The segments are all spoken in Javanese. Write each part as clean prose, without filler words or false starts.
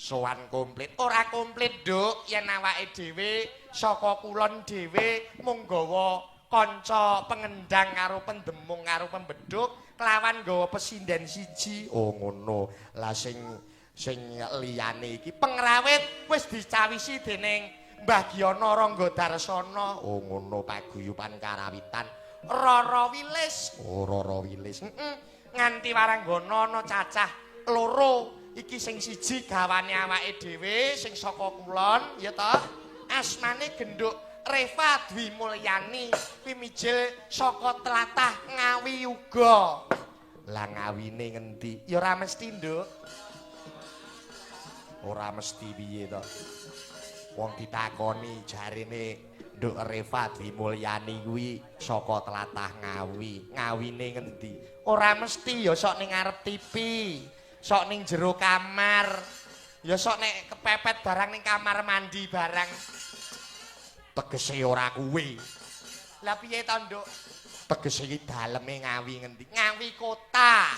Sowan komplit. Ora komplit, Nduk, yen awake dhewe saka kulon dhewe mung gawa kanca pengendang karo pendemung karo pembedhuk kelawan gawa pesinden siji. Oh, ngono. Lah sing sing liyane iki pengrawit wis dicawisi dening Mbah Giyono Rangga Darsana. Oh, ngono, paguyuban karawitan Rara Wilis. Oh, Rara Wilis. Heeh. Nganti waranggana ana cacah loro. Iki sing siji gawane awake dhewe sing saka kulon, ya toh? Asmane Genduk Reva Dwi Mulyani, kuwi mijil saka tlatah Ngawi uga. Lah ngawine ngendi? Ya ora mesti, Nduk. Ora mesti piye to? Wong ditakoni jarene Nduk Reva Dwi Mulyani kuwi saka tlatah Ngawi. Ngawine ngendi? Ora mesti, ya sok ning ngarep TV, sok ning jero kamar. Ya sok nek kepepet barang ning kamar mandi barang. Tegese ora kuwi. Lah piye to, Nduk? Tegese iki daleme Ngawi ngendi? Ngawi kota.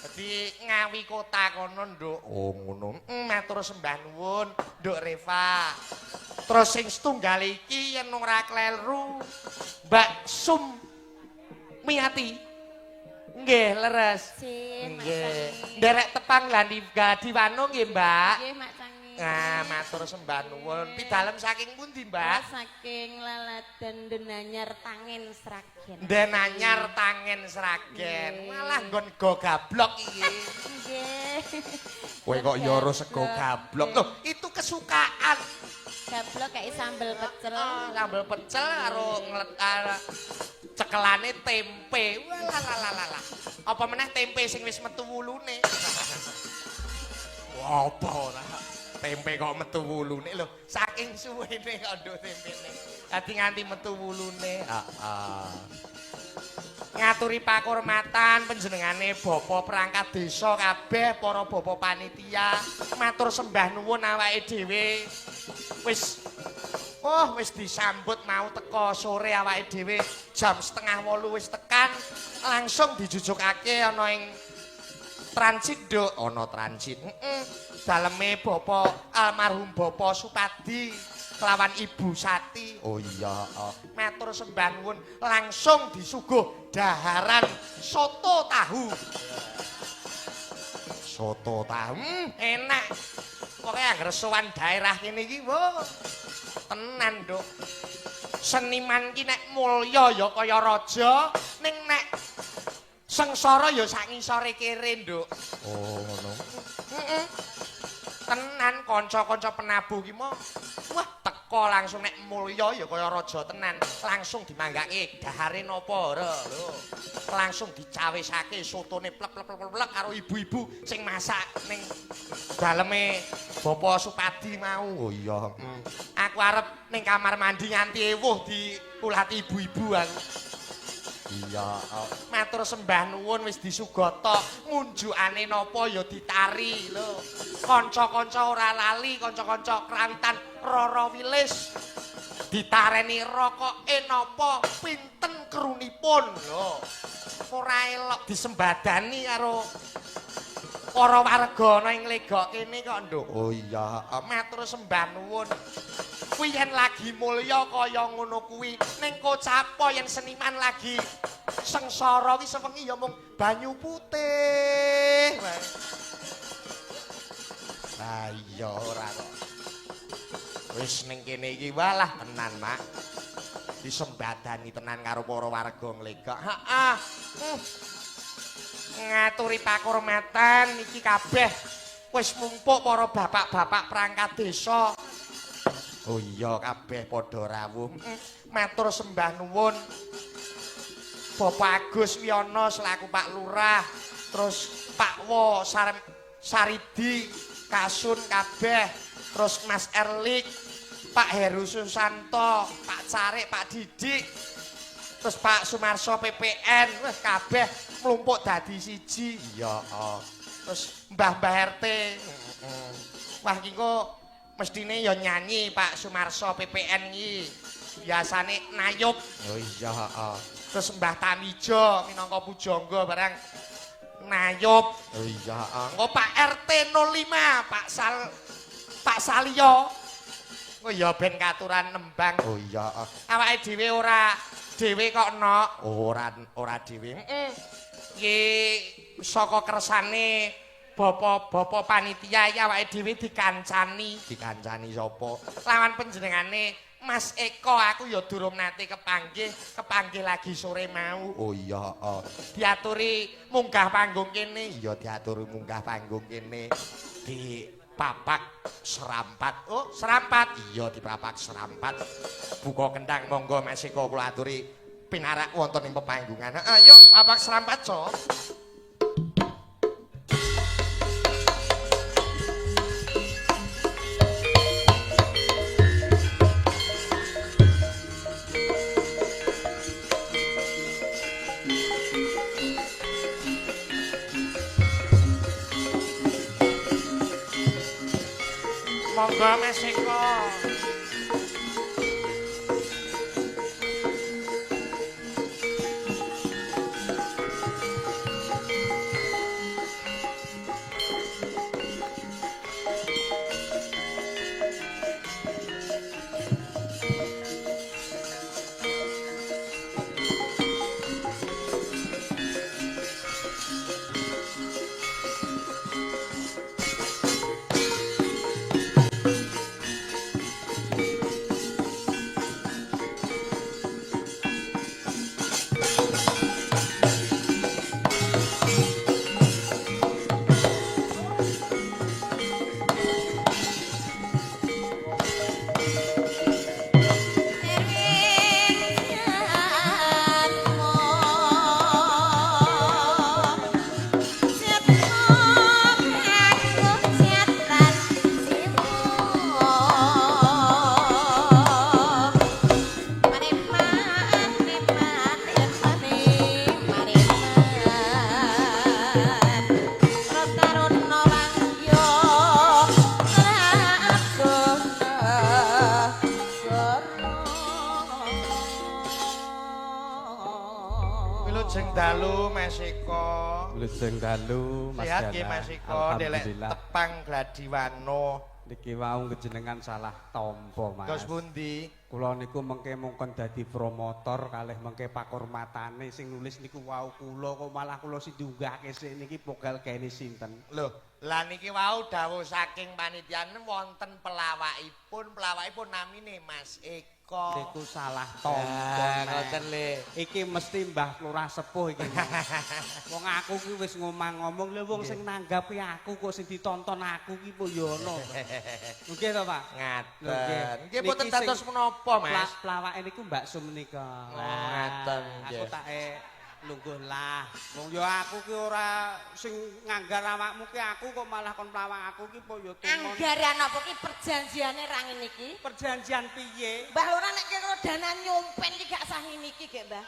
Dadi Ngawi kota kono, Nduk. Oh, ngono. Matur sembah nuwun, Nduk Reva. Terus sing setunggal iki yen ora kleru Mbak Sum Miati. Nggih, leres. Nggih. Nderek tepang lan Gadiwano nggih, Mbak. Nggih, Mak Cangi. Nah, matur sembah nuwun. Pidalem saking pundi, Mbak? Saking Laladan Denanyar Tangen Sragen. Denanyar Tangen Sragen. Malah nggon go gablok iki. Nggih. Kowe kok ya ora sego gablok. Loh, itu kesukaan. Gablok kayak sambel pecel. Oh, sambel pecel karo cekelane tempe. Walah lah lah lah. Apa meneh tempe sing wis metu wulune. Wah, apa ora? Tempe kok metu wulune lho, saking suwene kok nduk tempene. Dadi nganti metu wulune. Heeh. Ngaturi pakurmatan panjenengane Bapak perangkat desa kabeh, para bapak panitia, matur sembah nuwun awake dhewe. Wis oh, wis disambut mau teko sore awake dhewe jam 7.30 wis tekan, langsung dijujukake ana ing transit, Nduk. Ana transit. Heeh. Daleme Bapak almarhum Bapak Supadi kelawan Ibu Sati. Oh iya, oh. Matur sembah nuwun, langsung disuguh daharan soto tahu. Soto tahu, enak. Pokoke anggere sowan daerah kene iki, wah. Tenan, Nduk. Seniman ki nek mulya ya kaya raja, ning nek sengsara ya sak ngisore kere, Nduk. Oh, ngono. Heeh. Tenan kanca-kanca penabuh ki mo. Wah, teko langsung nek mulya ya kaya raja tenan. Langsung dimanggake dahare napa ora lho. Langsung dicawisake sotone plek plek plek plek karo ibu-ibu sing masak ning daleme Bapak Supadi mau. Oh iya. Aku arep ning kamar mandi nganti ewuh diulati ibu-ibu aku. Iya, matur sembah nuwun wis disugata, ngunjukane napa ya ditari lho. Kanca-kanca ora lali, kanca-kanca krawitan Rara Wilis ditareni rokoke napa pinten krunipun lho. Ora elok disembadani karo para warga ana ing Legok kene kok, Nduk. Oh iya, matur sembah nuwun. Kuwi yen lagi mulya kaya ngono kuwi, ning kocapa yen seniman lagi sengsara kuwi sewengi ya mung banyu putih. Lah iya ora kok. Wis ning kene iki walah tenan, Mak. Disembadani tenan karo para warga Nglegok. Heeh. Ngaturi pakurmatan iki kabeh wis mumpuk para bapak-bapak perangkat desa. Oh iya, kabeh padha rawuh. Matur sembah nuwun. Bapak Agus Wiyono selaku Pak Lurah, terus Pak Wo Saridi Kasun kabeh, terus Mas Erlik, Pak Heru Susanto, Pak Carik, Pak Didik, terus Pak Sumarso PPN, wis kabeh mlumpuk dadi siji. Iya, oh. Terus Mbah-mbah RT. Wah, iki kok mestine ya nyanyi Pak Sumarso PPN iki. Biasane nayub. Oh iya, heeh. Terus Mbah Tamijo minangka pujangga barang Nayub. Oh iya, engko Pak RT 05, Pak Sal Pak Salio. Oh iya ben katuran nembang. Oh iya. Awake dhewe ora dhewe kok nok. Ora ora dhewe. Heeh. Iki saka kersane bapak-bapak panitia iki awake dhewe dikancani. Dikancani sapa? Lawan panjenengane Mas Eko, aku ya durung nate kepanggih, kepanggih lagi sore mau. Oh iya, diaturi munggah panggung kene. Iya diaturi munggah panggung kene. Di papak serampat. Oh, serampat. Iya dipapak serampat. Buka kendang monggo Mas Eko kula aturi pinarak wonten ing pepanggungan. Ayo papak serampat, Co. Monggo Mas Eko. Wilujeng dalu Mas Eko. Wilujeng dalu Mas. Sehat nggih Mas Eko, ndelek tepang Gladiwano. Niki wau njenengan salah tampa Mas. Dos pundi? Kula niku mengke mungkon dadi promotor kalih mengke pakurmatane sing nulis niku wau kula kok malah kula sing diunggahke sik niki pogal kene sinten. Lho, lah niki wau dawuh saking panitiane wonten pelawakipun, pelawakipun namine Mas Eko. Niku salah tampa. Ngoten le. Iki mesti Mbah Lurah Sepuh iki. Wong aku ki wis ngomong-ngomong lho wong sing nanggapi aku kok sing ditonton aku ki po ya ana. Nggih to, Pak? Ngaten. Nggih mboten dados menapa, Mas. Plawake niku Mbak Sum nika. Ngaten nggih. Aku tak lungguh lah. Wong ya aku ki ora sing nganggar awakmu ki aku kok malah kon plawak aku ki po ya tumon. Anggaran apa ki perjanjiane ra ngene iki? Perjanjian piye? Mbah Lurah nek kira dana nyumpen ki gak sah ngene iki gek, Mbah.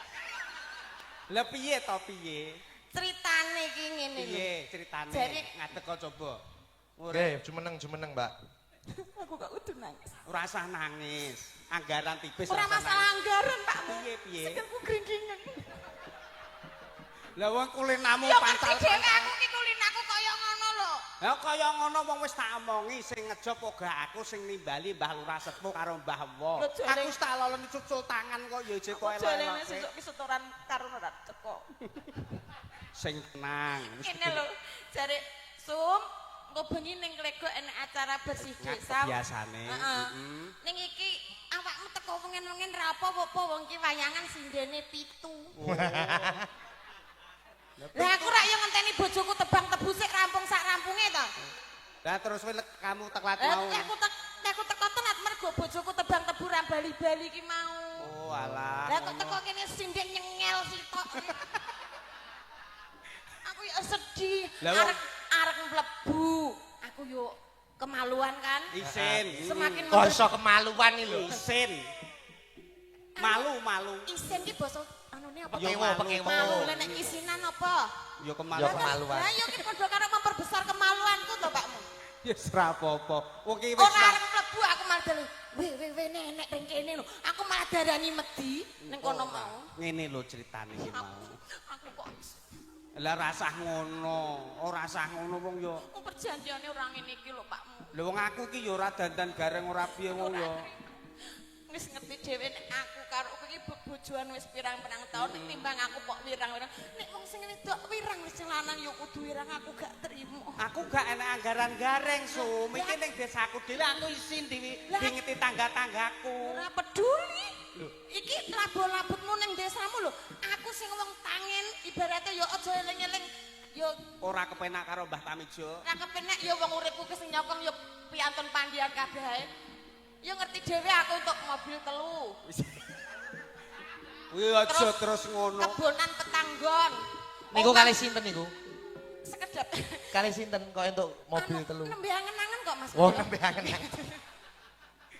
Lah piye to piye? Critane iki ngene lho. Piye critane? Ngadeg kok coba. Nggih, jumeneng-jumeneng, Mbak. Aku kok kudu nangis. Ora usah nangis. Anggaran tipis. Ora masalah anggaran, Pak. Piye piye? Sikilku gringgingan. Lah wong kulinamu pancal. Ya dhewe aku ki kulinaku kaya ngono lho. Lah kaya ngono wong wis tak omongi sing ngejob ora aku sing nimbali Mbah Lurah Sepuh karo Mbah Wo. Aku wis tak loloni cucul tangan kok ya ijek kok elok. Jalene sesuk ki setoran karo ora teko. Sing tenang. Kene lho jare Sum engko bengi ning Klegok enek acara bersih desa. Biasane. Heeh. Ning iki awakmu teko wengen-wengen ra apa-apa wong ki wayangan sindene 7. Lah aku rak yo ngenteni bojoku tebang tebu sik rampung sak rampunge to. Lah terus kowe kamu teklat mau. Aku teko telat mergo bojoku tebang tebu ra bali-bali ki mau. Oh alah. Lah kok teko kene sinden nyengel sitok. Aku yo sedih, arek mlebu. Aku yo kemaluan kan. Isin. Semakin kok iso kemaluan iki lho. Isin. Malu-malu. Isin ki basa anune apa? Pekewo. Malu lha nek isinan apa? Ya kemaluan. Kemaluan. Lah yo ki padha karo memperbesar kemaluanku to, Pakmu. Ya ora apa-apa. Wong ki wis ora arep mlebu aku malah dalu. We we we nenek ning kene lho. Aku malah darani wedi ning kono mau. Ngene lho critane iki mau. Aku kok Lah rasah ngono, ora sah ngono wong yo. Wong perjanjiane ora ngene iki lho, Pakmu. Lha wong aku ki yo ora dandan gareng ora piye wong yo. Wis ngerti dhewe nek aku karo kowe iki bebojoan wis pirang-pirang taun nek timbang aku kok wirang-wirang. Nek wong sing wedok wirang wis sing lanang yo kudu wirang, aku gak trimo. Aku gak enek anggaran gareng, Sum. Iki ning desaku dhewe aku isin dingeti tangga-tanggaku. Ora peduli. Iki labo-labutmu ning desamu lho. Aku sing wong tangen ibarate yo aja eling-eling yo ora kepenak karo Mbah Tamijo. Ora kepenak yo wong uripku ki sing nyokong yo piantun pandian kabeh ae. Yo ngerti dhewe aku untuk mobil 3. Kuwi aja terus ngono. Kebonan petanggon. Niku kalih sinten niku? Sekedap. Kalih sinten kok entuk mobil 3? Nembe angen-angen kok Mas. Oh, nembe angen-angen.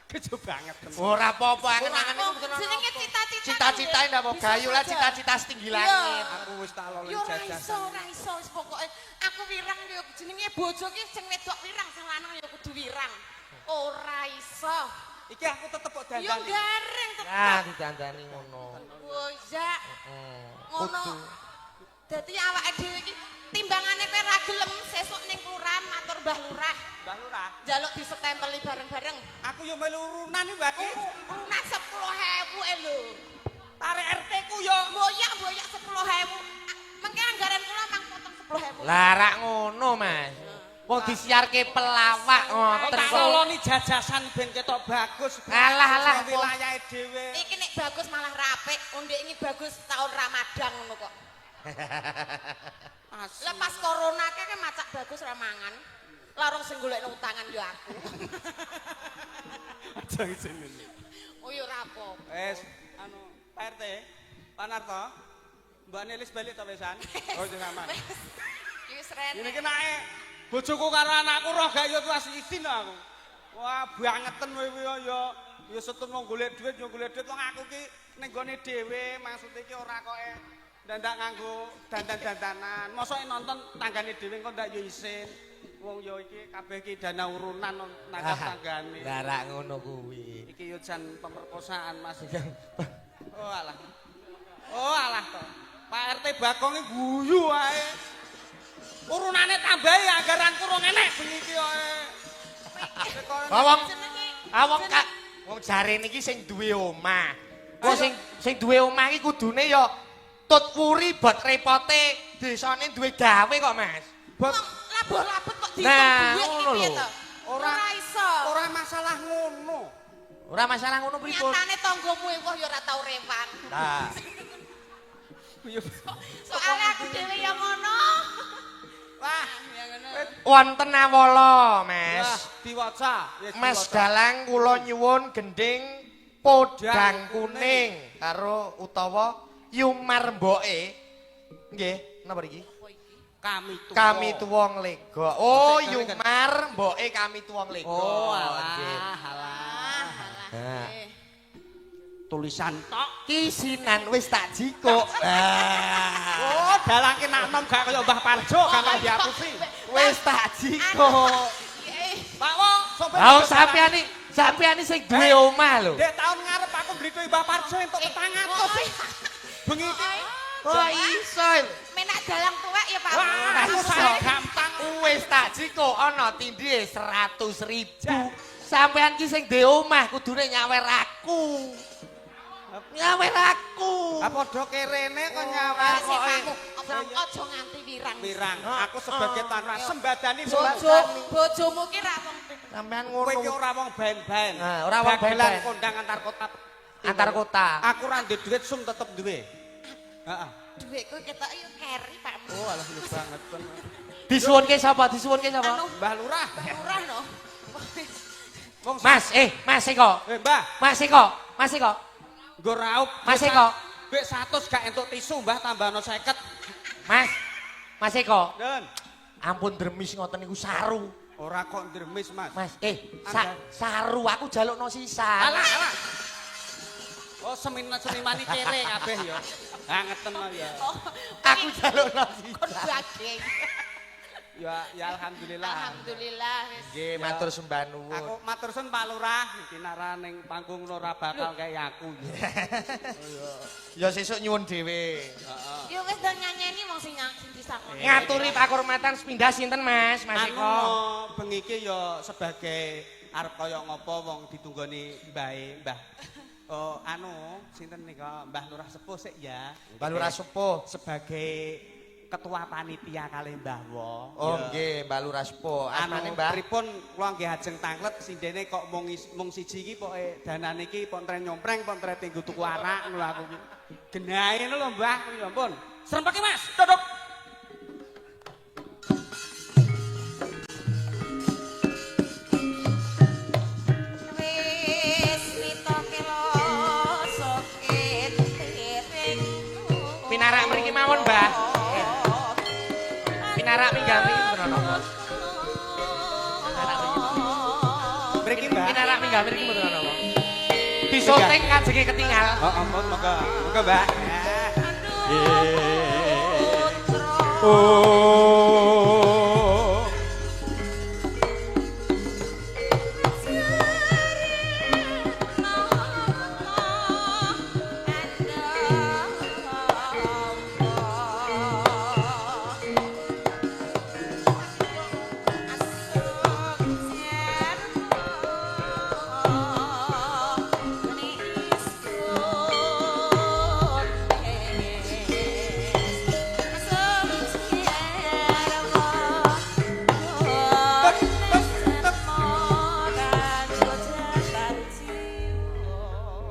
Kejo banget. Ora apa-apa angen-angen niku mboten ana. Jenenge cita-cita. Cita-citae ndak apa gayu lah cita-cita setinggi langit. Aku wis tak loli Yo ora jajasan. iso, ora iso wis pokoke aku wirang yo jenenge bojo ki sing wedok wirang, sing lanang yo kudu wirang. Ora iso. Iki aku tetep kok Yo dandani. gareng tetep. Ya didandani ngono. Bojak. Ngono. Kudu. Dadi awake dhewe iki timbangane kowe ra gelem sesuk ning kelurahan matur Mbah Lurah. Mbah Lurah, Njaluk disetempeli bareng-bareng. aku yo melu urunan iki, Mbak. Urunan 10.000 e lho. Tarik RT ku yo. Boyak-boyak 10.000. Mengke anggaran kula mang potong 10.000. Lah rak ngono, Mas. Wong disiarke pelawak ngoten Tak kok. loloni jajasan ben ketok bagus. Alah alah wilayahe dhewe. Iki nek bagus malah rapik, undek iki bagus tahun Ramadan ngono kok. Lah pas corona kae macak bagus ra mangan. Larung sing golekno utangan yo aku. Aja izin. Oh yo ora apa-apa. Wes anu Pak RT, Pak Narto. Mbak Nelis balik to wesan? Oh wis aman. Iki wis rene. Ini kenake bojoku karo anakku roh gak yo tuas izin aku. Wah, bangeten kowe kuwi yo ya setun wong golek duit yo golek duit wong aku ki ning gone dhewe maksude ki ora kok ndandak nganggo dandan-dandanan. Mosok nonton tanggane dhewe engko ndak yo isin. Wong yo iki kabeh ki dana urunan nanggap tanggane. Lah rak ngono kuwi. Iki yo jan pemerkosaan Mas. Oh alah. Oh alah to. Pak RT Bagong iki guyu ae. Urunane tambahi anggaranku rong enek bengi iki ae. Wong awong kak wong jarene iki sing duwe omah. Wong sing duwe omah iki kudune ya tut wuri bot repote desane duwe gawe kok, Mas. Bot labuh-labut kok diitung Nah, duit iki ngono piye lho. to? Ora iso. Ora masalah ngono. Ora masalah ngono pripun? Nyatane tanggomu ewuh ya ora tau rewang. Nah, Soale aku dhewe ya ngono. Wah, Ya ngono. wonten awala, Mas. wah, diwaca. Wis Mas diwaca. Dalang kula nyuwun gending podang kuning karo utawa Yumar mboke. Nggih, napa iki? Apa iki? Kami tuwa. Kami tuwa nglega. Oh, Yumar mboke kami tuwa nglega. Oh, Nggih. alah, alah. Ah, alah. Nah. Tulisan tok. Kisinan wis tak jikuk. Ah. Oh, dalang ki nak nom gak kaya Mbah Parjo gampang diapusi. Wis tak jikuk. Pak Wong, sampeyan Lah wong sampeyan sing duwe omah lho. Dek tahun ngarep aku mblithuki Mbah Parjo entuk 400. Bengi iki. Kok iso? Menak dalang tuwek ya Pak. Wah, aku iso. sae gampang. Wis tak jikuk ana tindhihe 100.000. Sampeyan ki sing duwe omah kudune nyawer aku. Nyawer aku. Ah padha kerene kok nyawer Sing kok. kamu aja nganti wirang. Pirang, aku sebagai tanra sembadani Bojo, bojomu ki ra wong Sampeyan Kowe iki ngono. ora wong ben-ben. Nah, ora wong Dagelan ben-ben. kondang antar kota. Antar kota. Aku ora ndek duit sum tetep duwe. Heeh. dhuwitku ketok yo keri Pak. Oh, alah lu banget. Disuwunke sapa? Disuwunke sapa? Anu, Mbah Lurah. Lurah no. Wong Mas, Mas Eko. Mbah, Mas Eko, Mas Eko. nggo raup. Mas Eko. Duit 100 gak entuk tisu, Mbah, tambahno 50. Mas. Mas Eko. Den. Ampun dremis ngoten niku saru. Ora kok ndremis, Mas. Mas, saru aku jalukno sisan. Alah, alah. Oh, seniman iki kere kabeh ya. Angeten ya. Oh, Aku jalukno kon sisan. bageng. Ya ya alhamdulillah. Alhamdulillah wis. Nggih, matur sembah nuwun. Aku matur suwun Pak Lurah, iki nek ning panggung ora bakal kaya aku. Ya sesuk nyuwun dhewe. Heeh. Ya wis do nyanyeni wong sing disangoni. Ngaturi pakurmatan sepindah sinten Mas? Mas Anu Eko. bengi iki ya sebagai arep kaya ngopo wong ditunggoni mbahe Mbah. Oh anu sinten nika Mbah Lurah Sepuh sik ya. Mbah Lurah Sepuh. Sebagai ketua panitia kalih Mbah Wo. Oh nggih, Mbah Lurah Sepuh. Asmane Anu Mbah. pripun kula nggih ajeng tanglet sindene kok mung mung siji iki pokoke danane iki pontre nyompreng pontre tenggo tuku arak ngono aku iki. Genahe ngono lho Mbah, ya ampun. Serempake Mas, dodok. Wis mitoke losoke tiring. Pinarak mriki mawon, Mbah. Pinarak minggah mriki mboten ana. Mriki Mbah. Pinarak minggah mriki mboten ana. Disoting kajenge ketinggal. Oh ampun monggo. Monggo Mbah. Aduh, putra. Oh.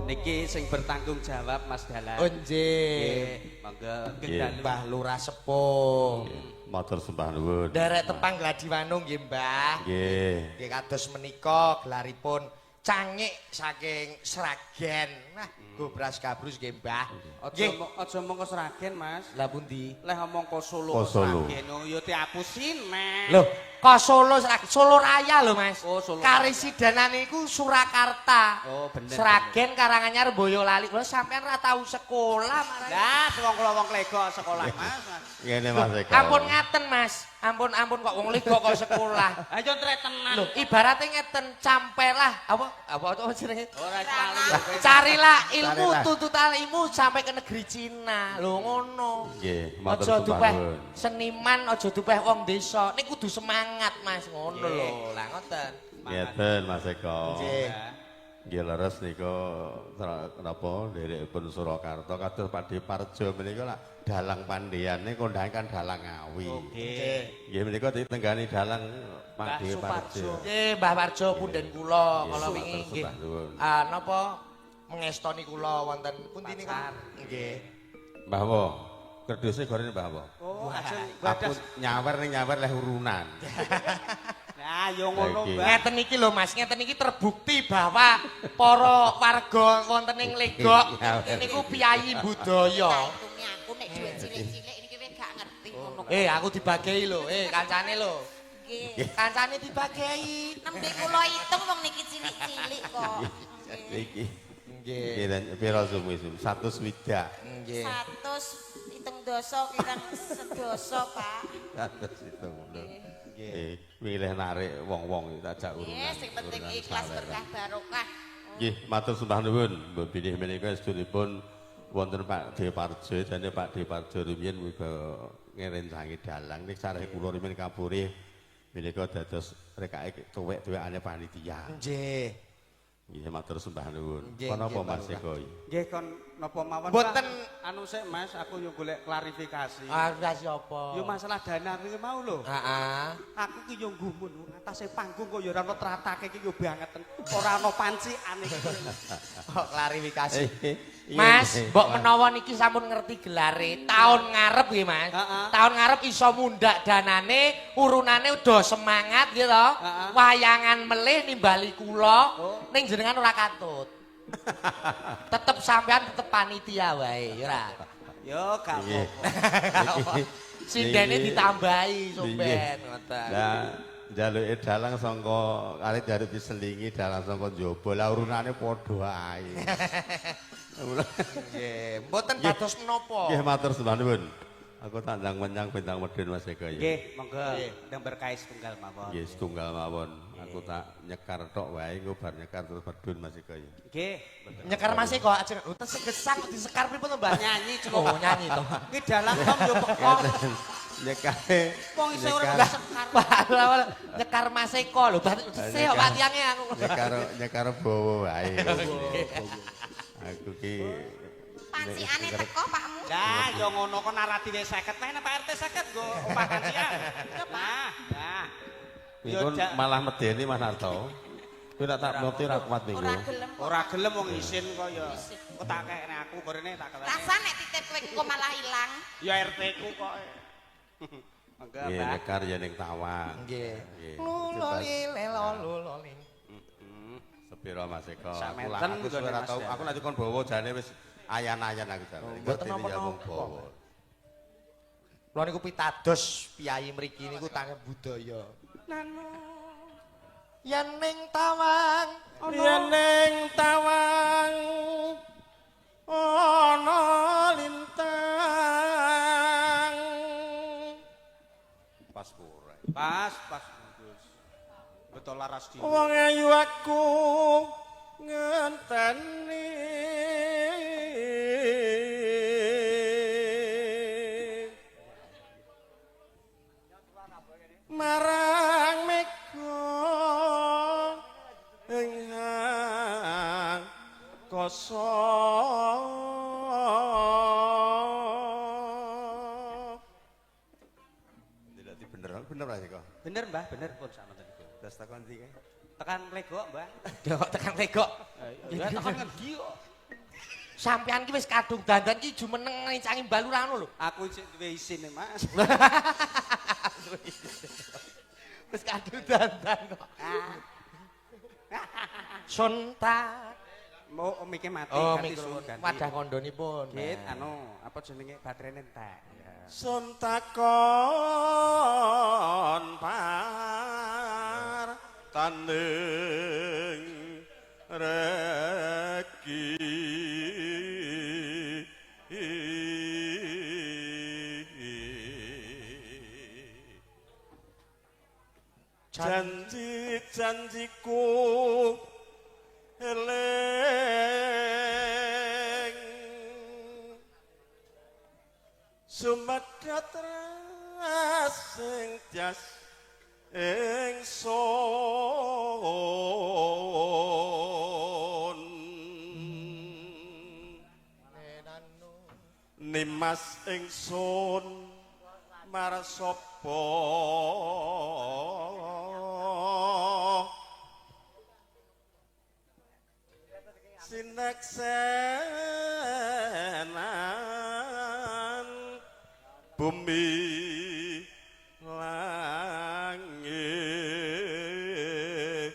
Niki sing bertanggung jawab Mas Dalan. Oh nggih. Monggo Nggih. Mbah Lurah Sepuh. Matur sembah nuwun. Nderek tepang Gladiwanu nggih, Mbah. Nggih. Nggih kados menika gelaripun Cangik saking Sragen. Nah, gobras gabrus nggih, Mbah. Aja aja mongko Sragen, Mas. Lah pundi? Leh omong ko Solo Ko Solo. Sragen oh, ya diapusin, Mas. Loh, kok Solo Sragen? Solo Raya lho, Mas. Oh, Solo. Karesidenan iku Surakarta. Oh, bener. Sragen Karanganyar Boyolali. Lho sampean ra tau sekolah marang. Lah, wong kula wong klego sekolah, Mas. Ngene Mas Eko. Ampun ngaten, Mas. Ampun kok wong lego kok sekolah. Ayo tenan. Lho, ibaratnya ngeten, campelah apa apa jenenge? Ora lali. Carilah ilmu, Carilah. tuntutan ilmu sampai ke negeri Cina. Lho ngono. Nggih, matur Aja sembah dupeh nuwun. seniman, aja dupeh wong desa. Nek kudu semangat, Mas, ngono lho. Lah ngoten. Ngeten Mas Eko. Nggih. Nggih leres nika napa nderekipun Surakarta kados Pak De Parjo menika lak dalang pandeyane kondhange kan dalang Ngawi. Nggih. Nggih menika ditenggani dalang Pak De Mbah Parjo. Suparjo. Nggih, Mbah Parjo punden kula kala wingi matur nggih. sembah nuwun. Ah napa mengestoni kula wonten pundi niku? Nggih. Mbah Wo, kerduse gorene Mbah Wo. Oh, ajeng Aku badas. nyawer ning nyawer leh urunan. Nah, yo ngono, Iki. Mbah. Ngeten iki lho Mas, ngeten iki terbukti bahwa para warga wonten ing Legok niku piyayi budaya. Hitunge aku nek dhuwit cilik-cilik niki wis gak ngerti ngono. Aku dibagei lho, kancane lho. Nggih. Kancane dibagei. Nembe kula hitung wong niki cilik-cilik kok. Iki. Nggih. Nggih, pira sumu sum? 100 swidak. Nggih. 100 hitung dosa kirang sedoso, Pak. 100 hitung. Nggih. Milih narik wong-wong tak jak urunan. Nggih, sing penting ikhlas berkah barokah. Nggih, matur sembah nuwun. Mbok bilih menika sedulipun wonten Pak De Parjo, jane Pak De Parjo rumiyin uga ngrencangi dalang ning sareh kula rumiyin kapurih menika dados rekake tuwek-tuwekane panitia. Nggih. Nggih, matur sembah nuwun. Nggih, Kon apa nggih, Mas Eko? Nggih kon napa mawon Mboten. Pak? Anu sik Mas, aku yo golek klarifikasi. Ah, siapa? Yo masalah dana kuwi mau lho. Heeh. Aku ki yo gumun atase panggung kok yo ora ono tratake ki yo bangeten. Ora ono pancikane iki. Kok klarifikasi. Iya, Mas, mbok menawa niki sampun ngerti gelare taun ngarep nggih, Mas. Heeh. Taun ngarep iso mundhak danane, urunane udah semangat nggih to. Heeh. Wayangan melih nimbali kula, Oh. ning jenengan ora katut. Tetep sampean tetep panitia wae, ya ora. Yo gak Nggih. apa-apa. Sindene Niki- ditambahi sampean ngoten. Lah njaluke dalang sangka kali njaluk diselingi dalang sangka njaba. Lah urunane padha ae. Nggih, mboten dados menapa. Nggih matur sembah nuwun. Aku tandang menyang bentang medun Mas Eko ya. Nggih, monggo ndang berkais tunggal mawon. Nggih, setunggal mawon. Aku tak nyekar tok wae engko bar nyekar terus medun Mas Eko ya. Nggih. Nyekar Mas Eko ajeng lho tesih gesang kok disekar pripun to, Mbak? Nyanyi cukup. Oh, nyanyi to. Ki dalang kom yo pekok. Nyekare. Wong isih ora nyekar- sekar. Wah, nyekar Mas Eko lho, tesih kok Pak tiange aku. Nyekar nyekar bawa wae. Aku ki Pancikane teko Pakmu. Lah, yo ngono kok narati wis 50 meh Pak RT 50 nggo opah kancian. Nah, nah. Yo Iku malah medeni Mas Narto. Kuwi tak tak mloti ora kuat niku. Ora gelem. Ora gelem wong isin kok ya. Kok tak kekne aku gorene tak kekne. Rasa nek titip kowe kok malah ilang. Ya RT ku kok. Monggo, Nggih, Pak. nyekar ya ning tawang. Nggih. Nggih. Luloli lelo luloli. Sepiro Mas Eko? Aku Sakmenten lah aku nggone ora Mas tau. Dalang. Aku nek kon bawa jane wis ayan-ayan aku jane. Mboten Ngertine ya wong napa-napa. bawa. Kula niku pitados piyayi mriki niku tanggep budaya. Yen ning tawang Yen ning tawang ana lintang. Pas ora. Pas, pas. Betul laras dhewe. Wong ayu aku ngenteni. Marang mega ing angkasa. Tidak bener, bener lah kok. Bener, Mbah, bener pun sakmenten iku. Terus takon ndi kae? Tekan legok, Mbah. Ya kok tekan legok. Ya tekan ngendi kok. Sampean ki wis kadung dandan ki jumeneng ngincangi balurang ngono lho. Aku isih duwe isin Mas. Wis kadung dandan kok. Sun ta. Mau mike mati Oh, ganti sun mikro. ganti. Wadah kondonipun. Git anu apa jenenge baterainya entek. Ya. Sun takon par taning regi. Janji-janjiku eling sumedhot rasing jas ingsun nimas ingsun marsapa sineksenan bumi langit.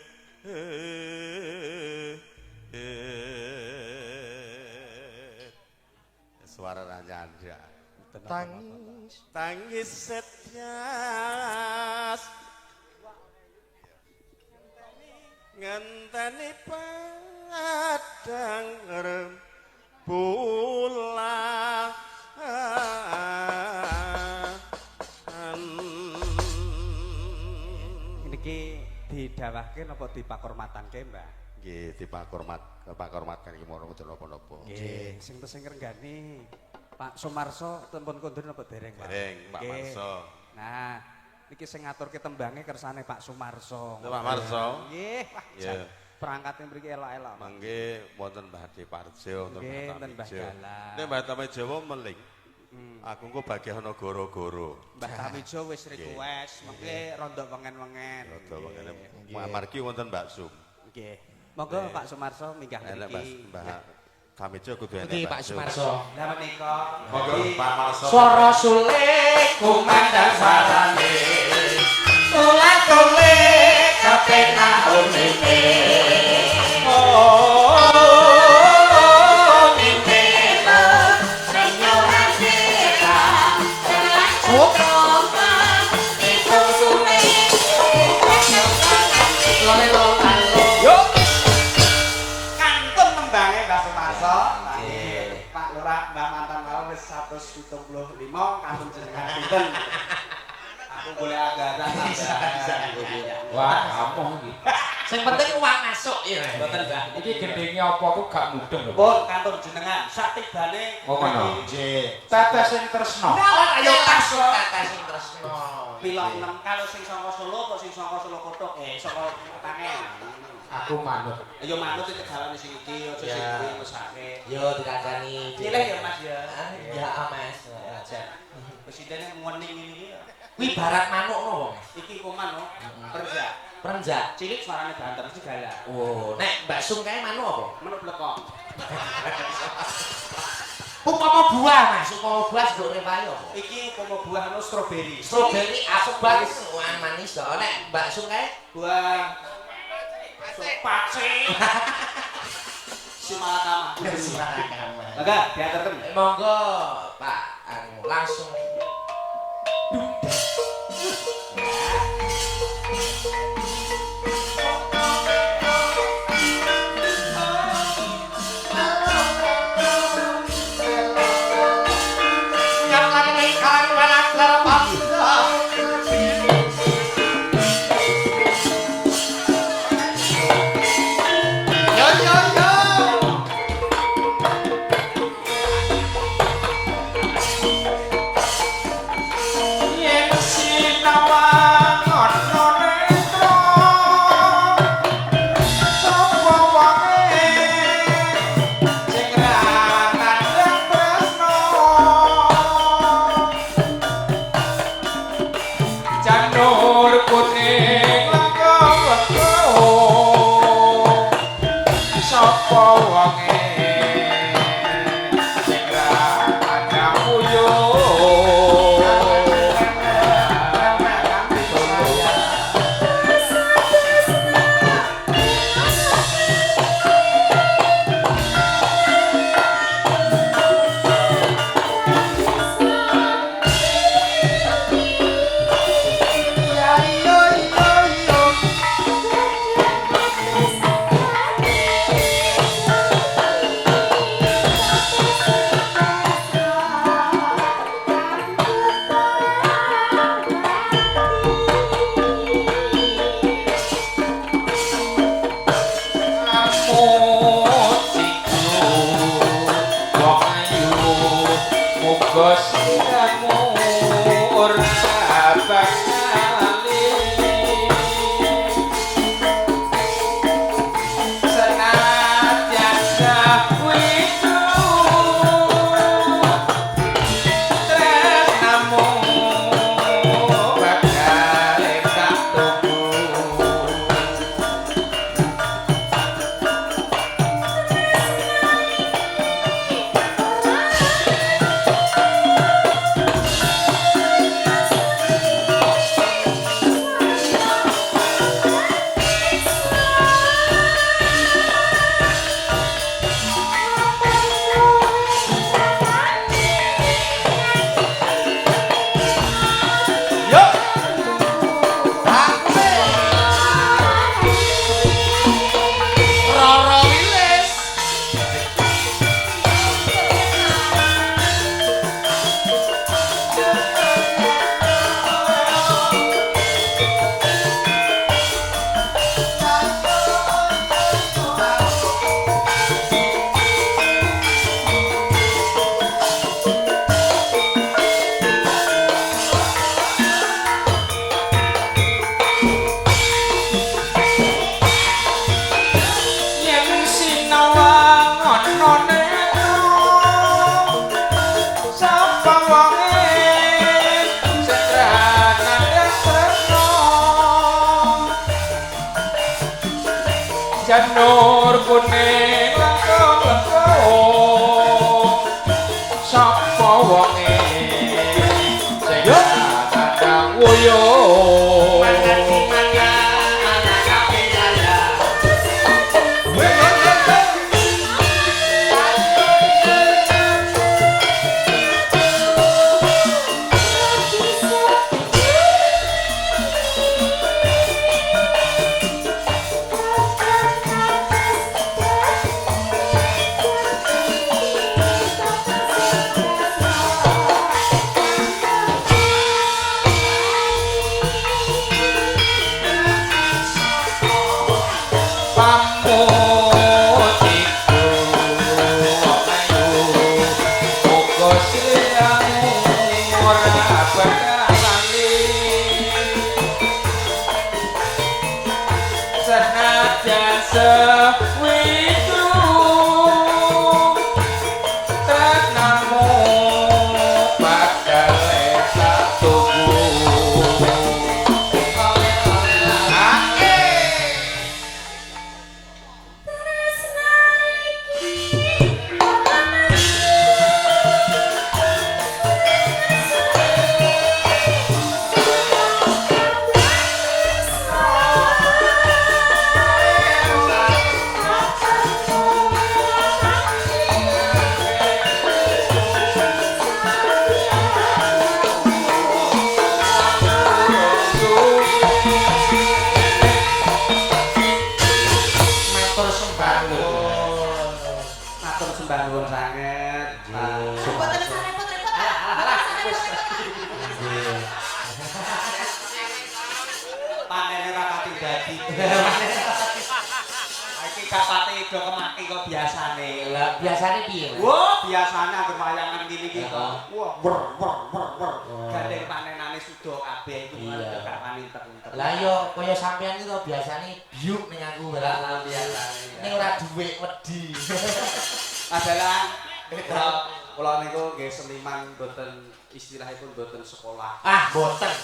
Suara ranyanda Tangis. tangis setias ngenteni padang rembulan. Niki didhawahke napa dipakormatanke, Mbah? Nggih, dipakormat, pakormatkan iki mono mboten napa-napa. Nggih, sing tesih ngrenggani Pak Sumarso tempun kondur napa dereng, Pak? Dereng, Pak Nggih. Marso. Nah, niki sing ngaturke tembange kersane Pak Sumarso. Pak Marso. Nggih, wah Iya. jan perangkate mriki elok-elok. Mangke wonten Mbah De Parjo, wonten Nggih, Mbah wonten Mbah Tamijo. Dalang. Nek Mbah Tamijo meling. Aku engko bagian ana goro-goro. Mbah Tamijo wis request, mengke rondo wengen-wengen. Rada wengene amargi wonten Mbak Sum. Nggih. Monggo Pak Sumarso minggah Enek Mbah mriki. Mbah Tamijo kudu enek Pundi Mbak Pak Sum. Sumarso? Lah menika Monggo Pak Marso. Swara suling kumandang sarane. Tulat-tulik kepenak unine. Oh, unine. Yo. Kantun tembange Mbah Sumarso. Nggih. Pak Lurah Mbah mantan wau wis 175 kantun jenengan pinten. Aku golek anggaran Bisa. Wah, kamu iki. Sing penting uang masuk ya. Mboten, Mbah. Iki gendenge apa aku gak mudeng lho. Pun kantun jenengan satibane Oh, ngono. Nggih. Tetes sing tresno. Oh, ayo tas tetes sing tresno. Pilok 6 kalau sing saka Solo kok sing saka Solo Kothok saka Tangen. Aku manut. Ayo manut iki tegalane sing iki aja sing kuwi mesake. Yo dikancani. Nyileh ya Mas ya. Ya Mas. Aja. Presidene ngening ngene iki. Kuwi barat manuk no wong. Iki kuman no. Perenjak. Perenjak. Cilik suarane banter mesti galak. Oh, nek Mbak Sum kae manuk apa? Manuk blekok. Upama buah Mas, upama buah seduk rewae apa? Iki upama buah no stroberi. Stroberi asem wah manis to. Nek Mbak Sum kae buah pace. Si Malakama. Si Malakama. Mangga diaturken. Monggo Pak anu langsung. Janur kuning lengkung-lengkung sapa wonge sing tandang wuyung. Rupamu iku ayu, muga sliramu ora bakal lali. Senajan sewitu tresnamu bakal tak tunggu. Tresna iki ora Matur sembah nuwun. Matur sembah nuwun sanget. Mboten usah repot-repot. Alah, wis. Panene ra pati dadi. Iki gak pati do kemaki kok biasane. Lah biasane piye? Mas? Wah, biasane anggere wayangan ngene iki to. Heeh. Wah, wer wer wer wer. Oh. Gandeng panenane suda kabeh iku Iya. gak paninter-inter. Lah yo kaya sampean iki to biasane biuk ning aku barang. Biasane. Ning ora dhuwit wedi. Adalah kula niku nggih seniman mboten istilahipun mboten sekolah. Ah, boten.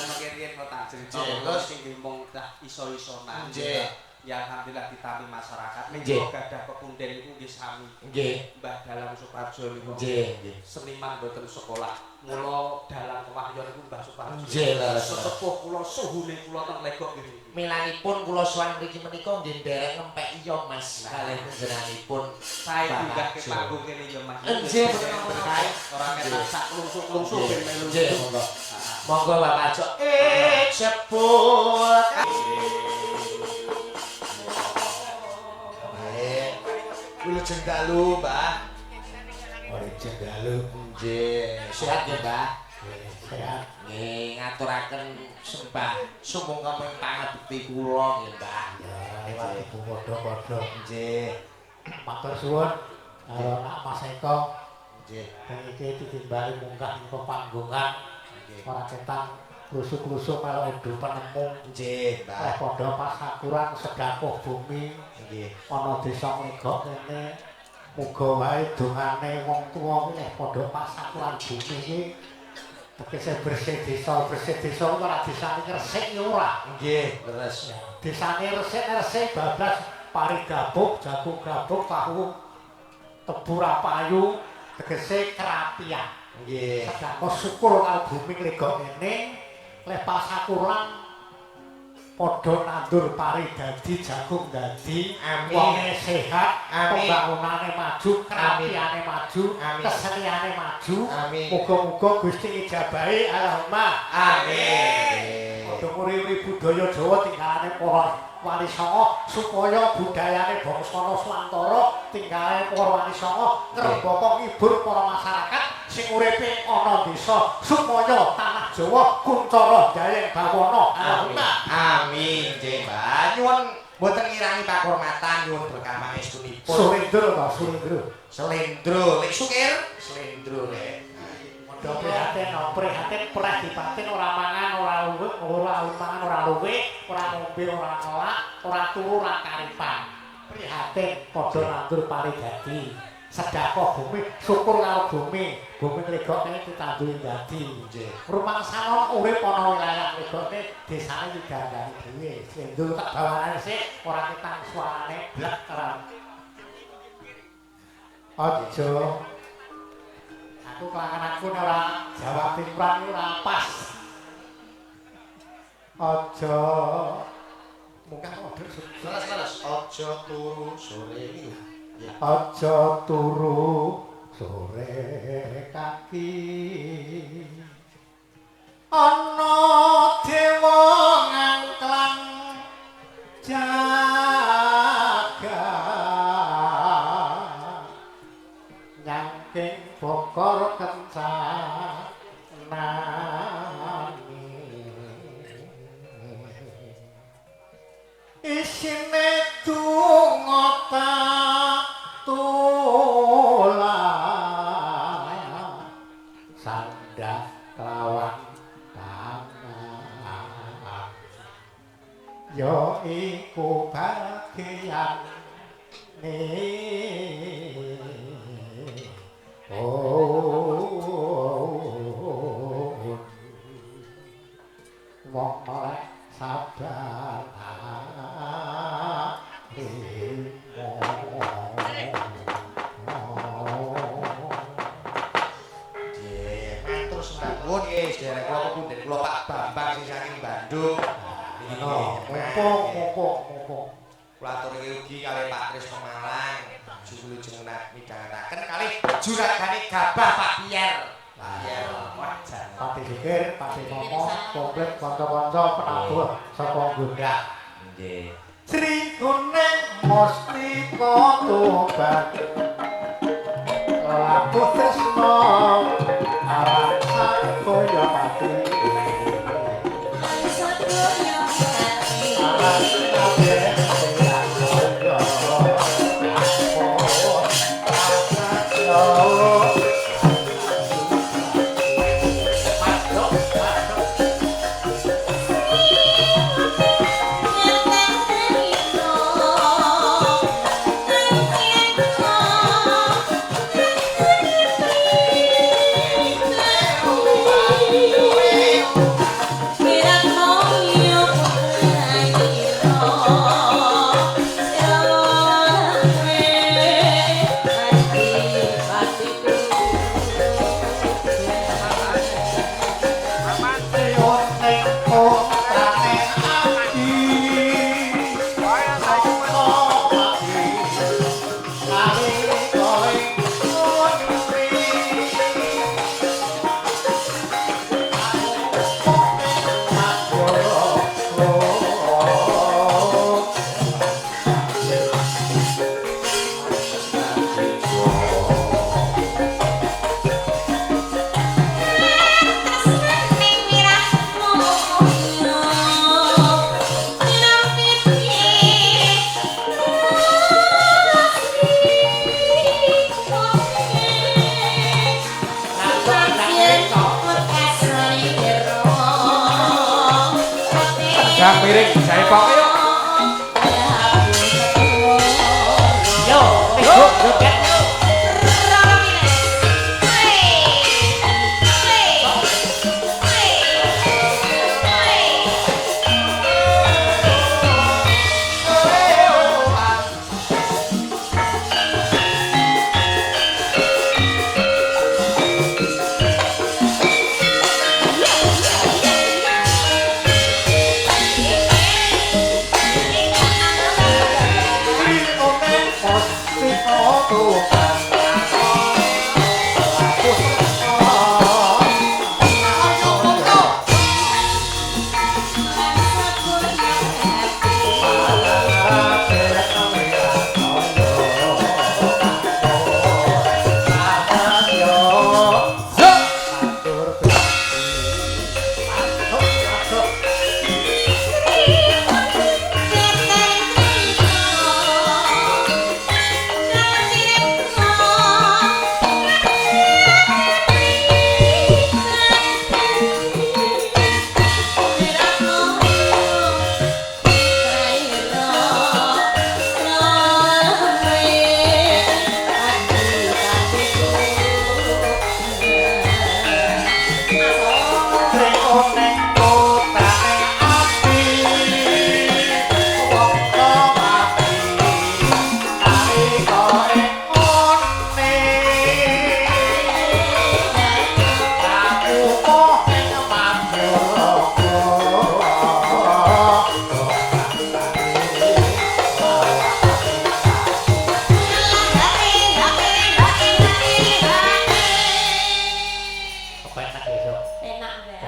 Mungkin riyen kula tak cerita Nggih, kula terus? sing nggih mung dah iso-isonan. Nggih. Ya alhamdulillah ditami masyarakat. Ning Nggih. kula gadah pepunden niku nggih sami. Nggih. Mbah Dalang Suparjo niku. Nggih, nggih. Seniman mboten sekolah. Mula dalang kewahyon niku Mbah Suparjo. Nggih, leres. Sesepuh kula suhune kula teng Legok nggih niku. Milanipun kula sowan mriki menika nggih nderek ngempeki yo Mas kalih panjenenganipun. Sae Mbah munggah ke Parjo. panggung kene ya Mas. Nggih, boten napa-napa. Ora ketok sak klungsuk-klungsuk ben melu. Nggih, monggo. Monggo Bapak Parjo. Jebul. Wilujeng dalu, Mbah. Wilujeng dalu. Nggih, sehat nggih, Mbah? Sehat. Nggih, ngaturaken sembah sumangga pangabekti kula nggih, Mbah. Ya, lewat ibu padha-padha. Nggih. Matur suwun karo Nak Mas Eko. Nggih. Iki ditimbali munggah ing panggungan. Nggih. Ora ketang klusuk-klusuk melok edu penemu. Nggih, Mbah. Leh padha pasakuran sedakuh bumi. Nggih. Ana desa Nglegok kene. Muga wae dongane wong tuwa ki leh padha pasakuran bumi iki tegese bersih desa, bersih desa kuwi ora desane resik ya ora. Nggih, leres. Desane resik-resik bablas pari gabuk, jagung gabuk, tahu tebu ra payu, tegese kerapian. Nggih. Sedako syukur karo bumi Nglegok ngene, leh pasakuran padha nandur pari dadi jagung dadi, Amin. wonge sehat, Amin. pembangunane maju, kerapiane maju, Amin. keseniane maju. Amin. Muga-muga Gusti ngijabahi Allahumma. Amin. Padha nguri-uri budaya Jawa tinggalane para wali songo supaya budayane bangsa Nuswantara tinggalane para wali songo ngrembaka ngibur para masyarakat sing uripe ana desa supaya tanah Jawa kuncara jayeng bawana. Allahumma. Amin, nggih, Mbah. Nyuwun mboten ngirangi pakurmatan nyuwun berkah pangestunipun. Surendro ta, Surendro. Selendro, lek sukir, selendro lek. Padha prihatin, no, prihatin preh dipatin ora mangan, ora luwe, ora mangan, ora luwe, ora ngombe, ora ngelak, ora turu, ora karipan. Prihatin padha nandur pari dadi. Sedekah bumi, syukur karo bumi. Bumi Nglegok ditanduri dadi. Nggih. Rumangsana urip ana wilayah Nglegok desane digandani dhewe. Slendro tak bawane sik ora ketang suarane blek keran. Aja aku kelangan aku nek ora jawab timuran ora pas. Aja munggah order Leres-leres, aja turu sore niku. Nggih. Aja turu sore kaki. Ana dewa ngangklang jaga nyangking bokor kencanane isine Oh, wong melek sabar Nggih, matur sembah nuwun nggih sedherek kula pepundhen kula Pak Bambang sing saking Bandung. Ngono, mumpung mumpung mumpung. Kula aturke ugi kalih Pak Trisno Malang, jujul midhangetaken kalih juragane gabah Pak Pier. Pier, wah jan. Pati sikir, pati ngomong, komplit kanca-kanca penabuh saka Gondak. Nggih. Sri Kuning Mustika Tuban. Labuh tresna aran sakoya pati. Aran kabeh kaya. Masuk, masuk. Gang miring jaipong yuk. Yo, yo, joget yo.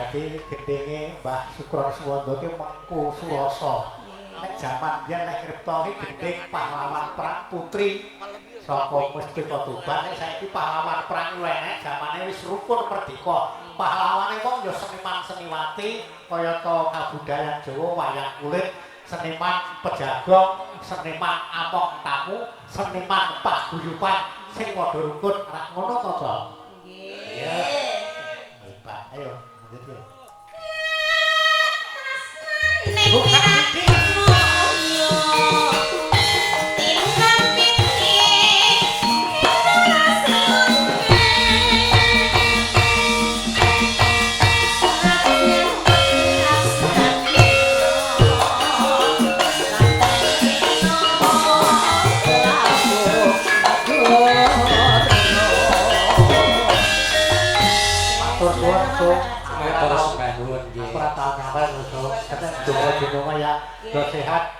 Dadi gendenge Mbah Sukron Suwondo ki Mengku Surasa. Nek jaman biyen nek ngripta ki gending pahlawan perang putri saka Mustika Tuban. Nek saiki pahlawan perang luwih enek jamane wis rukun merdeka. Pahlawane wong ya seniman seniwati kayata kabudayan Jawa wayang kulit, seniman pejagong, seniman among tamu, seniman paguyuban sing padha rukun. Ora ngono to, Cok? Nggih. Hebat. Ayo lanjut ya. Buka. Matur suwun, Sung. Matur sembah nuwun nggih. Ora tau nyampe lho, Sung. Donga-donga ya, do sehat.